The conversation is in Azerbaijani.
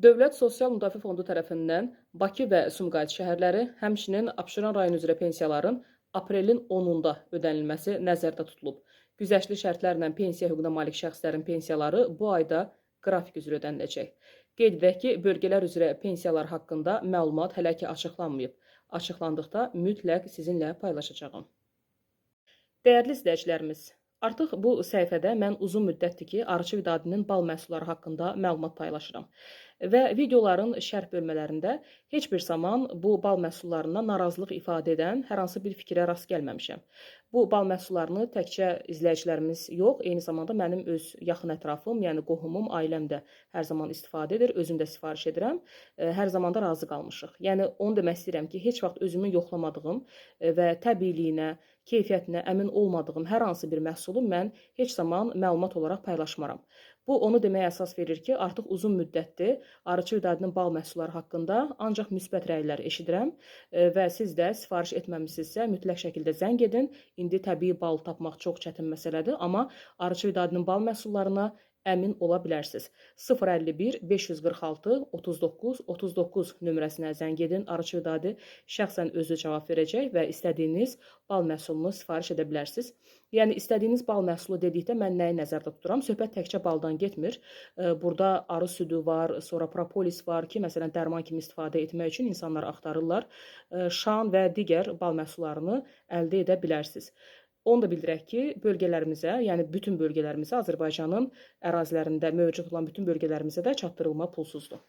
Dövlət Sosial Müdafiə Fondu tərəfindən Bakı və Sumqayıt şəhərləri, həmçinin Abşeron rayonu üzrə pensiyaların aprelin 10-da ödənilməsi nəzərdə tutulub. Güzəştli şərtlərlə pensiya hüququna malik şəxslərin pensiyaları bu ayda qrafik üzrə ödəniləcək. Qeyd edək ki, bölgələr üzrə pensiyalar haqqında məlumat hələ ki açıqlanmayıb. Açıqlandıqda mütləq sizinlə paylaşacağam. Dəyərli izləyicilərimiz, artıq bu səhifədə mən uzun müddətdir ki, Arıçı Vidadinin bal məhsulları haqqında məlumat paylaşıram. Və videoların şərh bölmələrində heç bir zaman bu bal məhsullarından narazılıq ifadə edən hər hansı bir fikrə rast gəlməmişəm. Bu bal məhsullarını təkcə izləyicilərimiz yox, eyni zamanda mənim öz yaxın ətrafım, yəni qohumum, ailəm də hər zaman istifadə edir, özüm də sifariş edirəm. Hər zaman da razı qalmışıq. Yəni onu demək istəyirəm ki, heç vaxt özümün yoxlamadığım və təbiiliyinə, keyfiyyətinə əmin olmadığım hər hansı bir məhsulu mən heç zaman məlumat olaraq paylaşmaram. Bu onu deməyə əsas verir ki, artıq uzun müddətdir Arıçı Vidadinin bal məhsulları haqqında ancaq müsbət rəylər eşidirəm və siz də sifariş etməmisinizsə mütləq şəkildə zəng edin. İndi təbii bal tapmaq çox çətin məsələdir, amma Arıçı Vidadinin bal məhsullarına əmin ola bilərsiniz. 051 546 39 39 nömrəsinə zəng edin. Arıçı Vidadi şəxsən özü cavab verəcək və istədiyiniz bal məhsulunu sifariş edə bilərsiniz. Yəni istədiyiniz bal məhsulu dedikdə mən nəyi nəzərdə tuturam? Söhbət təkcə baldan getmir. Burada arı südü var, sonra propolis var ki, məsələn dərman kimi istifadə etmək üçün insanlar axtarırlar. Şan və digər bal məhsullarını əldə edə bilərsiniz. Onu da bildirək ki, bölgələrimizə, yəni bütün bölgələrimizə, Azərbaycanın ərazilərində mövcud olan bütün bölgələrimizə də çatdırılma pulsuzdur.